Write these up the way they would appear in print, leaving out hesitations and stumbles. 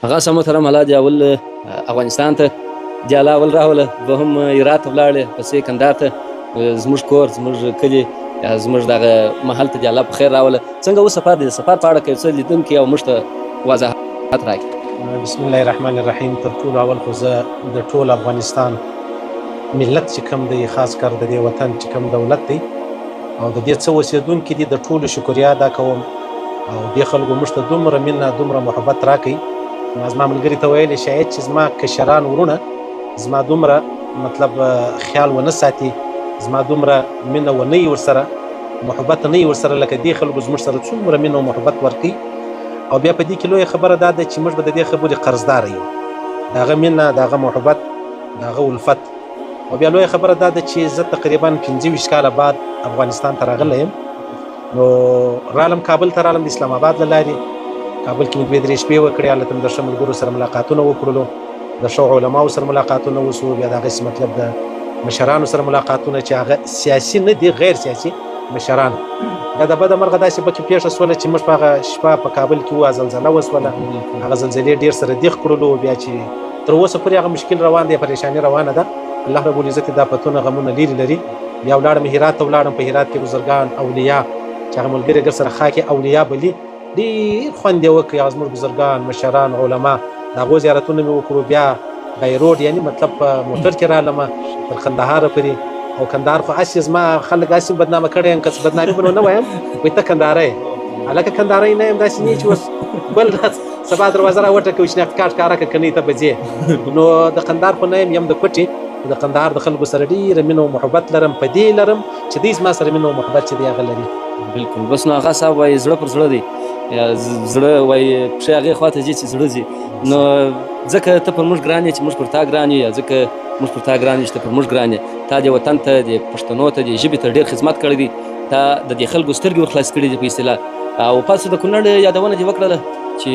هغه سم محترم الله دې اول افغانستان ته دې الله اول راوله، دوهم هرات ته ولاړې، پسې کندهار ته، زموږ کور، زموږ کلي، زموږ دغه محل ته دې الله په خیر راوله. څنګه و سفر دې؟ سفر په اړه که یو څه لیدونکي او موږ ته وضاحت راکړي. بسم الله الرحمن الرحیم. تر ټولو اول خو زه د ټول افغانستان ملت چې کوم دی، خاص کر د دې وطن چې کوم دولت دی او د دې څه اوسېدونکي دي، د ټولو شکریا ادا کوم. او دې خلکو موږ ته دومره مینه، دومره محبت راکوي. ما زما ملګري ته ویلې شاید چې زما کشران ورونه زما دومره مطلب خیال ونه ساتي، زما دومره مینه ونه یي ورسره، محبت نه یي ورسره، لکه دې خلکو زموږ سره څومره مینه او محبت ورکوي. او بیا په دې کې لویه خبره دا ده چې موږ به د دې خبرې قرضدار یو، د هغه مینه، د هغه محبت، د هغه الفت. او بیا لویه خبره دا ده چې زه تقریبا 25 کاله بعد افغانستان ته راغلی یم. نو رالم کابل ته، رالم د اسلام آباد له لارې. کابل کې مې دوې درې شپې وکړې، هلته مې د ښه ملګرو سره ملاقاتونه وکړلو، د ښو علماو سره ملاقاتونه وشو، بیا د هغسې مطلب د مشرانو سره ملاقاتونه چې هغه سیاسي نه دي، غیر سیاسي مشران. بیا د بده مرغه داسې پکې پېښه سوله چې موږ په هغه شپه په کابل کې وو، زلزله وسوله، هغه زلزلې ډېر سره دیخ کړلو. بیا چې تر اوسه پورې هغه مشکل روان دی، پریشاني روانه ده. الله رب العزت دا پتونه غمونه لیرې لري. بیا ولاړم هرات ته، ولاړم په هرات کې بزرګان اولیا چې هغه ملګري ګر سره خاکې اولیا بلی، ډېر خوند یې وکړ. هغه زموږ بزرګان، مشران، علما، د هغو زیارتونه مې وکړو. بیا بای روډ یعنی مطلب په موټر کې رالم تر کندهاره پورې. او کندهار خو هسې زما خلک هسې بدنامه کړی یم، که څه بدنامي به نو نه وایم، وایي ته کندهاری یې. هلکه کندهاری نه یم، داسې نه چې اوس بل سبا دروازه را وټکوي، شناخت کارت ښکاره کړه، که نه ته به ځې. نو د کندهار خو نه یم، یم د کوټې. د کندهار د خلکو سره ډېره مینه او محبت لرم، په دې لرم چې دوی زما سره مینه او محبت چې دی هغه لري. بالکل، بس نو هغه صاحب وایي زړه پر زړه دی، زړه وایي پښې هغې خوا ته ځي چې زړه ځي. نو ځکه ته پر موږ ګران یې چې موږ پر تا ګران یو، یا ځکه موږ پر تا ګران یو چې ته پر موږ ګران یې. تا دې وطن ته، دې پښتنو ته، دې ژبې ته ډېر خدمت کړی دی، تا د دې خلکو سترګې ور خلاصې کړې دي په اصطلاح. او پس د کونړ یادونه دې وکړله چې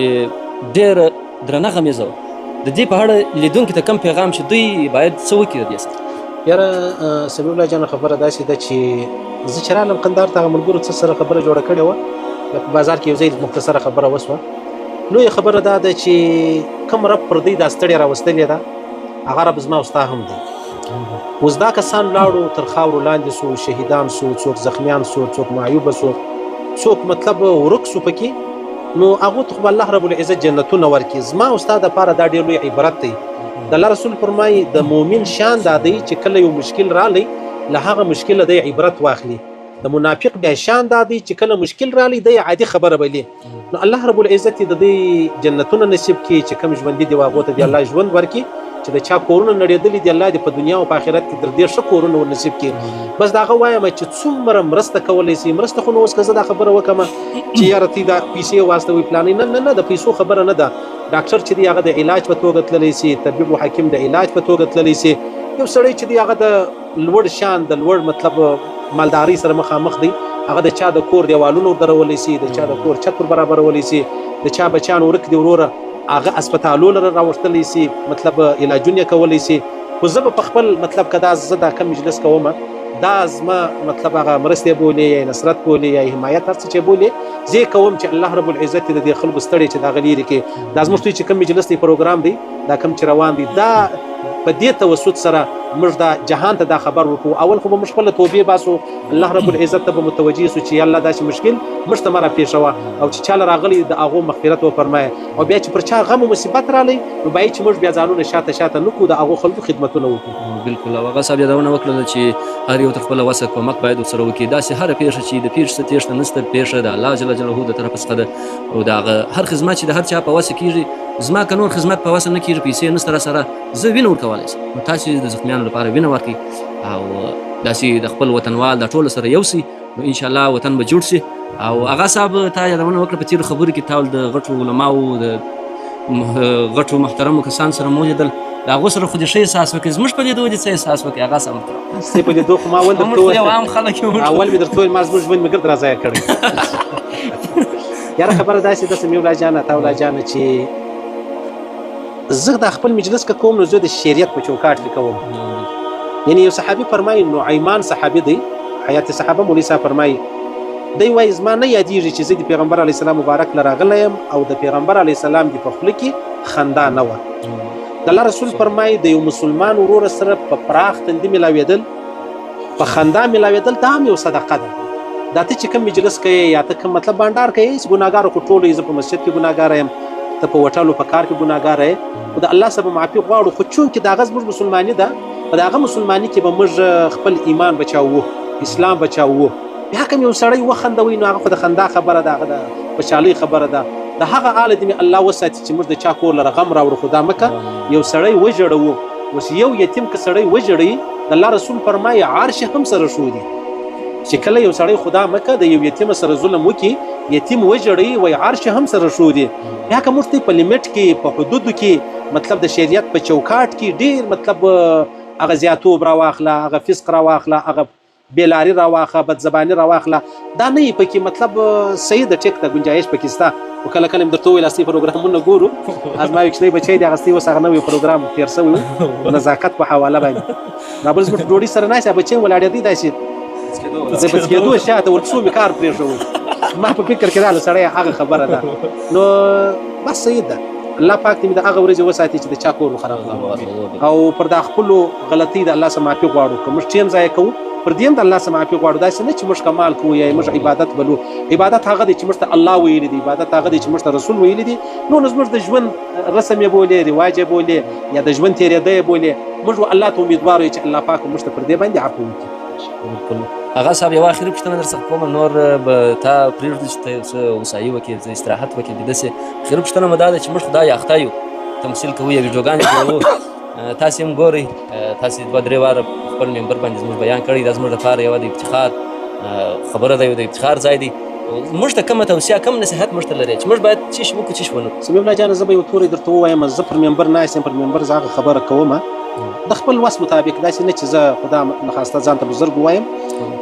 ډېره درنه غمیزه وه. د دې په اړه لیدونکي ته کوم پیغام چې دوی باید څه وکړي د دې سره؟ یاره سمیع الله جانه، خبره داسې ده چې زه چې رالم کندهار ته، هغه ملګرو څه سره خبره جوړه کړې وه، په بازار کې یو ځای مختصره خبره وسوه. لویه خبره دا ده چې کوم رب پر دوی دا ستړې راوستلې ده، هغه رب زما او ستا هم دی. اوس دا کسان لاړو تر خاورو لاندې سو، شهیدان سو، څوک زخمیان سو، څوک معیوب سو، څوک مطلب ورک سو پکې. نو هغو ته خو به الله رب العزت جنتونه ورکړي. زما او ستا دپاره دا ډېر لوی عبرت دی. د الله رسول فرمایي د مؤمن شان دا دی چې کله یو مشکل رالی له هغه مشکله دی عبرت واخلي. د منافق بیا شان دا دی چې کله مشکل رالی دی عادي خبره بلی. نو الله رب العزت د دې جنتونه نصیب کړي چې کوم ژوندي دي هغو ته دې الله ژوند ورکړي، چې د چا کورونه نړېدلي دي الله دې په دنیا او په آخرت کې تر دې ښه کورونه ور نصیب کړي. بس د هغه وایم چې څومره مرسته کولی سي، مرسته خو نو اوس که زه دا خبره وکړم چې یاره تی دا پیسې واستوي پلانې، نه نه نه، د پیسو خبره نه ده. ډاکټر چې دی هغه د علاج په توګه تللی سي، طبیب او حکیم د علاج په توګه تللی سي. یو سړی چې دی هغه د لوړ شان، د لوړ مطلب مالدارۍ سره مخامخ دی، هغه د چا د کور دیوالونه ور درولی سي، د چا د کور چت ور برابرولی سي، د چا بچیان ورک دي وروره هغه هسپتالو لره راوستلی سي، مطلب علاجونه یې کولی سي. خو زه به په خپل مطلب که دا زه دا کوم مجلس کوم، دا زما مطلب هغه مرستې بولي یا نصرت بولي یا حمایت، هر څه چې بولي زه یې کوم چې الله رب العزت د دې خلکو ستړی چې دا غلیرې کړي. دا زموږ چې کوم مجلس دی، پروګرام دی، دا کوم چې روان دی، دا په دې توسط سره موږ دا جهان ته دا خبر ورکو. اول خو به موږ خپله توبې باسو، الله رب العزت ته به متوجه سو چې الله داسې مشکل موږ ته مه راپېښوه، او چې چاله راغلی د هغو مغفرت وفرمایه. او بیا چې پر چا غم او مصیبت رالی نو باید چې موږ بیا ځانونه شاته شاته نه کړو، د هغو خلکو خدمتونه وکړو. بالکل، او هغه صاحب یادونه وکړله چې هر یو تر خپله وسه کومک باید ورسره وکړي. داسې هره پېښه چې د پېښې څه تېښته نشته، پېښه د الله جل جلاله د طرفه څخه ده، او د هغه هر خدمت چې د هر چا په وسه کېږي، زما که نور خدمت په وسه نه کېږي، پیسې نشته را سره، زه وینه ورکولی شم، نو تاسې د زخمیانو لپاره وینه ورکړئ او داسې د خپل وطنوال دا ټولو سره یو سئ، نو انشاءالله وطن به جوړ شي. او هغه صاحب تا یادونه وکړه په تېرو خبرو کې، تا د غټو علماو د غټو محترمو کسان سره مو لیدل، د هغو سره خو دې ښه احساس وکړي، زموږ په لیدو دې څه احساس وکړي؟ هغه صاحب محترم ستې په لیدو خو ما اول درته موږ یو عام خلک یو، اول مې درته وویل ما زموږ ژوند مې ګرد را ضایع کړی. یاره خبره داسې ده سمیع الله جانه، عطاالله جانه، چې زه دا خپل مجلس که کوم نو زه د شریعت په چوکاټ کې کوم. یعنی یو صحابي فرمایي، نعیمان صحابي دی، حیات صحابه مولوي صاحب فرمایي دی وایي زما نه یادېږي چې زه د پیغمبر علیه السلام مبارک له راغلی یم او د پیغمبر علیه السلام د په خوله کې خندا نه وه. د الله رسول فرمایي د یو مسلمان ورور سره په پراخ تندي ملاوېدل، په خندا ملاوېدل، دا هم یو صدقه ده. دا ته چې کوم مجلس کوې یا ته کوم مطلب بانډار کوې، هېڅ ګناهګار خو ټول یې، زه په مسجد کې ګناهګار یم، ته په هوټلو په کار کې ګناهګار یې، خو د الله څخه به معافي غواړو. خو چونکې د هغه زموږ مسلماني ده، په د هغه مسلماني کې به موږ خپل ایمان بچاوو، اسلام بچاوو. بیا که یو سړی وخندوي نو هغه خو د خندا خبره ده، هغه د خوشحالۍ خبره ده. د هغه آله دې مې الله وساتي چې موږ د چا کور لره غم راوړو، خو دا مکه یو سړی وژړوو. اوس یو یتیم که سړی وژړوي، د الله رسول فرمایي عرش هم سره ښودي چې کله یو سړی خدا مکه د یو یتیم سره ظلم وکړي، یتیم وژړوي، وایي عرش هم سره ښودي. بیا که موږ ته په لیمټ کې، په حدودو کې، مطلب د شریعت په چوکاټ کې ډیر مطلب هغه زیاتوب راواخله، هغه فسق راواخله، هغه بېلاري راواخه، بدزباني راواخله، دا نه یې پکې مطلب صحیح د ټیک د ګنجایش پکې سته. خو کله کله مې درته وویل هستۍ پروګرامونه ګورو، زما یو کوچنی بچی دی، هغه هستۍ اوس هغه نوی پروګرام تېر شوی و نزاکت په حواله باندې، دا بل زموږ ډوډۍ سره ناست بچی ولاړېدی داسې د بچ کېدو شاته ورڅو مې کار پرېښوی، ما په فکر کې راغله سړی هغه خبره ده. نو بس صحیح ده، الله پاک دې مې د هغه ورځې وساتي چې د چا کور خراب او پر دا خپلو غلطۍ د الله څخه معافي غواړو. که موږ ټیم ضایع کوو پر دې هم د الله څخه معافي غواړو، داسې نه چې موږ کمال کوو یا موږ عبادت بلو. عبادت هغه دی چې موږ ته الله ویلي دی، عبادت هغه دی چې موږ ته رسول ویلي دی. نو نو زموږ د ژوند رسم یې بولې، رواج یې بولې، یا د ژوند تېرېده یې بولې، موږ و الله ته امیدوار یو چې الله پاک موږ ته پر دې باندې عفو وکړي. بالکل. هغه صاحب یوه اخري پوښتنه درڅخه کوم، نور به تا پرېږدو چې ته یو څه هوسايي وکړې، څه استراحت وکړې، بیده سې. اخري پوښتنه مو دا ده چې موږ خو دا اخته یو، تمثیل کوو یا ویډیوګانې جوړوو، تاسې هم ګورئ، تاسې دوه درې واره خپل ممبر باندې زموږ بیان کړی، دا زموږ لپاره یوه د افتخار خبره ده، یو د افتخار ځای دی. موږ ته کومه توصیه، کوم نصیحت موږ ته لرې چې موږ باید څه شي وکړو، څه شي ونه کړو؟ سمیع الله جانه، زه به یو توری درته ووایم. زه پر ممبر ناست یم، پر ممبر زه هغه خبره کوم د خپل وس مطابق، داسې نه چې زه خدا نخواسته ځان ته بزرګ ووایم،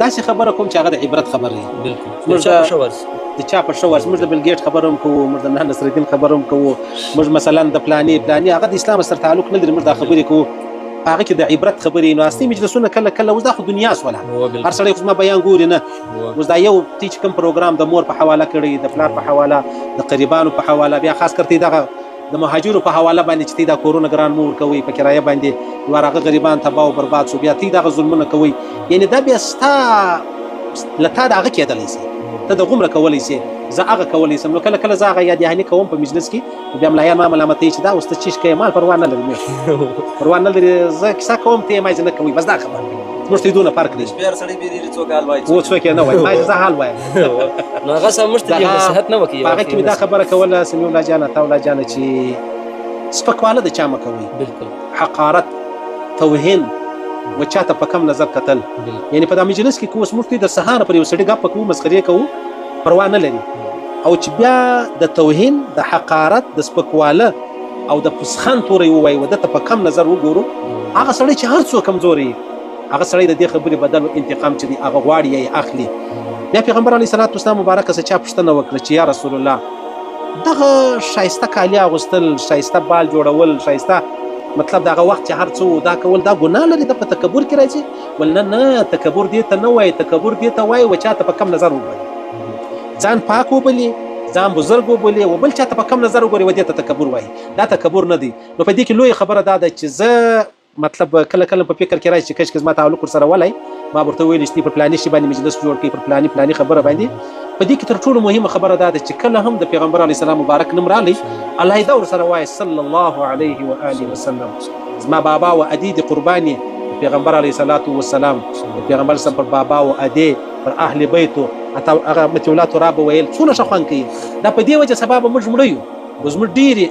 داسې خبره کوم چې هغه د عبرت خبره وي. بالکل، د چا په ښه ورځ، د چا په ښه ورځ. موږ د بل ګیټ خبره هم کوو، موږ د ملا نصرالدین خبره هم کوو، موږ مثلا د پلانې پلانې، هغه د اسلام سره تعلق نه لري، موږ دا خبرې کوو، په هغه کې د عبرت خبرې. نو اصلي مجلسونه کله کله اوس دا خو دنیا سوله، هر سړی خو زما بیان ګوري نه. اوس دا یو تی چې کوم پروګرام د مور په حواله کړی، د پلار په حواله، د قریبانو په حواله، بیا خاص کر ته دغه د مهاجرو په حواله باندې چې تی دا کورونه ګران مور کوي په کرایه باندې، یو هغه غریبان تباه او برباد شو، بیا تی دغه ظلمونه کوي، یعنی دا بیا ستا لتا د هغه کېدلی شي، ته د غومره کولی شي، زه هغه کولی شم. نو کله کله زه هغه یاد دهاني کوم په مجلس کې، بیا ملایان ما ملامتوي چې دا اوس ته چیش کوې، مال پروا نه لري، پروا نه لري، زه کیسه کوم ته یې ما نه کوي، بس دا خبره موږ ته دونه فرق دی. هر سړی بیریږي څوک حال وایي، څوک یې نه وایي، ما زه حال وایم. نو هغه صاحب موږ ته یو نصیحت نه وکړي. په هغه کې مې دا خبره کوله سمیع الله جانه، عطا الله جانه، چې سپکواله د چا مه کوئ. بالکل. حقارت، توهین و چا ته په کم نظر کتل، یعنی په دا مجلس کې که اوس موږ ته د سهاره پر یو سړي ګپ کوو، مسخرې کوو، پروا نه لري، او چې بیا د توهین، د حقارت، د سپکواله او د پسخان توری ووایي، و ده ته په کم نظر وګورو، هغه سړی چې هر څو کمزوری، هغه سړی د دې خبرې بدل او انتقام چې دی هغه غواړي یا یې اخلي. بیا پیغمبر علیه الصلاة والسلام مبارک څخه چا پوښتنه وکړه چې یا رسول الله، دغه ښایسته کالي اغوستل، ښایسته بال جوړول، ښایسته مطلب دغه وخت چې هر څه وو دا کول، دا ګناه لري، دا په تکبر کې راځي؟ ول نه نه، تکبر دې ته نه وایي، تکبر دې ته وایي و چا ته په کم نظر وګوري، ځان پاک وبلي، ځان بزرګ وبولي، و بل چا ته په کم نظر وګوري، و دې ته تکبر وایي، دا تکبر نه دی. نو په دې کې لویه خبره دا ده چې زه مطلب کله کله په فکر کې راځي چې کشکې زما تعلق ورسره ولای، ما ورته ویل چې پر پلاني شي باندې مجلس جوړ کړي، پر پلاني پلاني خبره باندې. په دې کې تر ټولو مهمه خبره دا ده چې کله هم د پیغمبر علیه السلام مبارک نوم راغلی، علیحده ورسره وایي صلی الله علیه و آله وسلم. زما بابا و ادې د قرباني پیغمبر علیه الصلاة والسلام، د پیغمبر سم پر بابا و ادې، پر اهل بیتو، حتی هغه مطیع الله تراب ویل څونه ښه خوند کوي. دا په دې وجه سبا به موږ مړه یو، اوس موږ ډېرې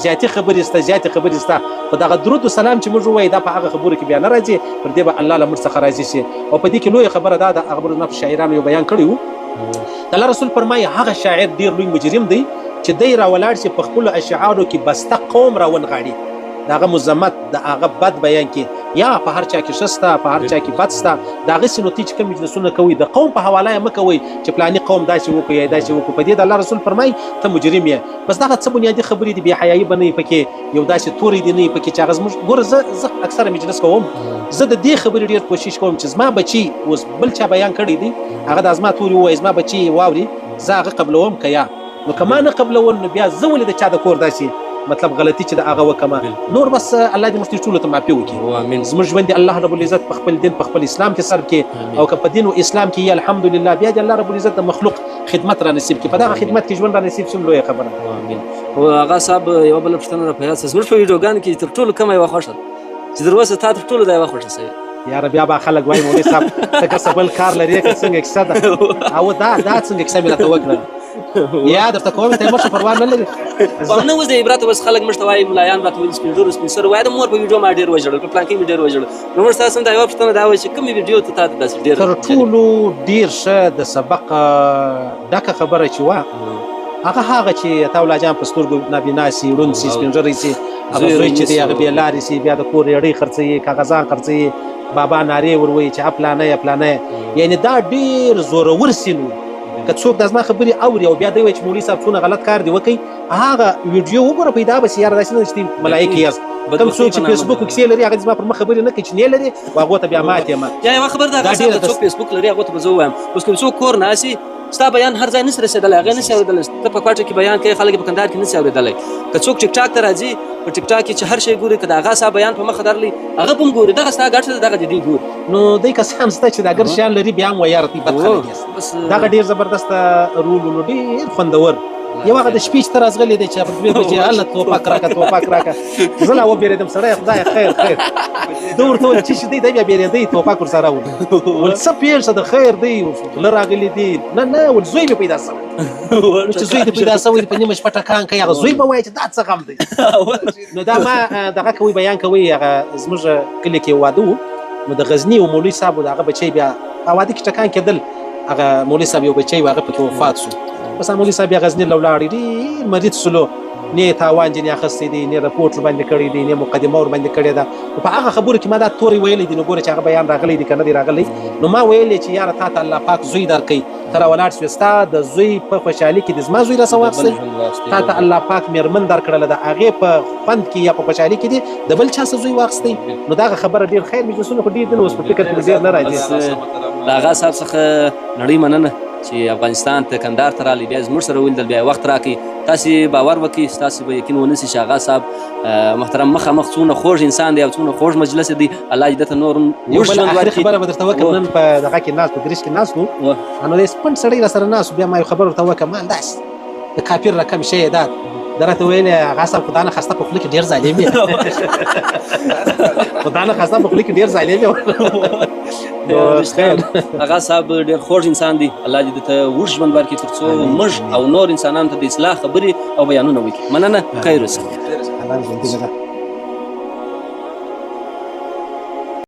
زیاتې خبرې سته، زیاتې خبرې سته، خو دغه درود و سلام چې موږ ووایو دا په هغه خبرو کې بیا نه راځي، پر دې به الله له موږ څخه راضي شي. او په دې کې لویه خبره دا ده، هغه به په شاعرانو یو بیان کړی وو، د الله رسول فرمایي هغه شاعر ډېر لوی مجرم دی چې دی راولاړ شي په خپلو اشعارو کې بسته قوم راونغاړي، د هغه مذمت، د هغه بد بیان کې. یا په هر چا کې ښه سته، په هر چا کې بد سته. د هغسې نو تی چې کوم مجلسونه کوئ د قوم په حواله یې مه کوئ چې پلاني قوم داسې وکړو یا داسې وکړو، په دې د الله رسول فرمایي ته مجرم یې. بس دغه څه بنیادي خبرې دي، بې حیايي به نه وي پکې، یو داسې توری دې نه وي پکې چې هغه زموږ ګوره. زه اکثره مجلس کوم، زه د دې خبرې ډېر کوشش کوم چې زما بچي اوس بل چا بیان کړی دی، هغه د زما توري ووایي، زما بچي واوري، زه هغه قبلوم که یا نو که ما نه قبلول نو بیا زه ولې د چا د کور داسې مطلب غلطي چې د هغه وکمه. نور بس الله دې موږ ټولو ته معافي وکړي. زموږ ژوند دې الله رب العزت په خپل دین په خپل اسلام کې سر کې، او که په دین او اسلام کې یې الحمدلله بیا دې الله رب العزت د مخلوق خدمت را نصیب کړي، په دغه خدمت کې ژوند را نصیب شي، لویه خبره. امین. او هغه صاحب یوه بله پوښتنه را په یاد سه، زموږ په ویډیوګانو کې تر ټولو کمه یوه خوښه ده چې تر اوسه تا تر ټولو دا یوه خوښه سوې؟ یاره بیا به خلک وایي مولوي صاحب ته که څه بل کار لرې که څنګه کیسه ده، او دا څنګه کیسه مې راته وکړه، یا درته کوم ته مشه پروا نه لري. نه اوس د عبرت اوس خلک موږ ته وایي، ملایان راته وایي، سپین ږیرو سپین سرو وایي د مور په ویډیو ما ډېر وژړل، په پلانکۍ مې ډېر وژړل. نو موږ تاسو هم دا یوه پوښتنه دا وه چې کومې ویډیو ته تا ته داسې ډېر تر ټولو ډېر ښه د سبق ډکه خبره چې وه هغه هغه چې عطاالله جان په سترګو نابینا سي، ړوند سي، سپین ږیری سي، هغه زوی چې دی هغه بې لارې سي، بیا د کور ریړۍ خرڅوي، کاغذان خرڅوي، بابا نارې ور وایي چې اپلانه اپلانه، یعنې دا ډېر زورور سین و. که څوک د زما خبرې اوري او بیا دی وایي چې مولوي صاحب څونه غلط کار دی وکړي، هغه ویډیو وګوره پیدا به سي، یاره داسې نه ده چې ملایکې یاست. کوم څوک چې فیسبوک کیسې لري هغه زما پر مخ خبرې نه کوي، چې نه لري هغو ته بیا ماتې یم. یا یوه خبره ده، هغه څوک فیسبوک لري هغو ته به زه ووایم، اوس که څوک کور ناست ستا بیان هر ځای نشي رسېدلی، هغه نشي اورېدلی، ته په کوټه کې بیان کوې خلک په کندهار کې نشي اورېدلی. که څوک ټیک ټاک ته راځي په ټیک ټاک کې چې هر شی ګوري، که د هغه ستا بیان په مخه درلی هغه به هم ګوري، دغه ستا ګټه ده، دغه دې دوی ګوري. نو دی کسان سته چې د اګر شیان لري بیا هم وایي یاره دوی بد خلک یاست. دغه ډېر زبردست رول و، نو ډېر خوندور. یو هغه د شپې چې ته راځغلې دی چې په 2 بجې هله توپک راکه توپک راکه، زه لا وبېرېدم، سړی خدای خیر خیر. ده ورته وویل چې دی دی بیا بېرېدی، توپک ورسره وړي. ول څه پېښه ده، خیر دی، غله راغلي دي. نه نه، ول زوی مې پیدا سوی. نو چې زوی دې پیدا سوی په نیمه شپه ټکان کوي، هغه زوی به وایي چې دا څه غم دی. نو دا ما دغه کوي بیان کوي، هغه زموږ کلي کې واده و، نو د غزني یو مولوي صاحب و، د هغه بچی بیا په واده کې ټکان کېدل، هغه مولوي صاحب یو بچی و، هغه پکې وفات شو. بس مولوي صاحب بیا غزني له ولاړی، ډېر مریض سولو، نه تاوان ځینې اخیستی دی، نه رپورټ ورباندې کړی دی، نه مقدمه ورباندې کړې ده. په هغه خبرو کې ما دا توري ویلی دی، نو ګوره چې هغه بیان راغلی دی که نه دی راغلی. نو ما ویلی چې یاره تا ته الله پاک زوی درکوي، ته راولاړ شوې، ستا د زوی په خوشحالي کې دې زما زوی راسه واخیستی، تا ته الله پاک مېرمن درکړله، د هغې په خوند کې یا په خوشحالي کې دې د بل چا څه زوی واخیستی. نو دغه خبره ډېر خیر مجلسونه خو ډېر دي، نو اوس په فکر کې ډېر نه راځي. له هغه صاحب څخه نړۍ مننه چې افغانستان ته کندهار ته راغلی، بیا زموږ سره ولیدل، بیا وخت راکړي. تاسې باور وکړئ، ستاسې به یقین ونه سي چې هغه صاحب محترم مخامخ څونه خوږ انسان دی او څونه خوږ مجلس دی. الله دې ده ته نور هم یو بله آخري خبره به درته وکړم. نن په دغه کې ناست وو، دریش کې ناست وو، نو دی سپڼ سړی را سره ناست، بیا ما یو خبر ورته وکړه، ما داسې د کافر رقم شی دا ده راته ویلې، هغه صاحب خدا نه خواسته په خوله کې ډېر ظالم دی، خدا نه خواسته په خوله کې ډېر ظالم دی. هغه صاحب ډېر خوږ انسان دی، الله دې ده ته اوږد ژوند ورکړي تر څو موږ او نور انسانانو ته د اصلاح خبرې او بیانونه وکړي. مننه، خیر اوسئ. الله دې ژوندي لره.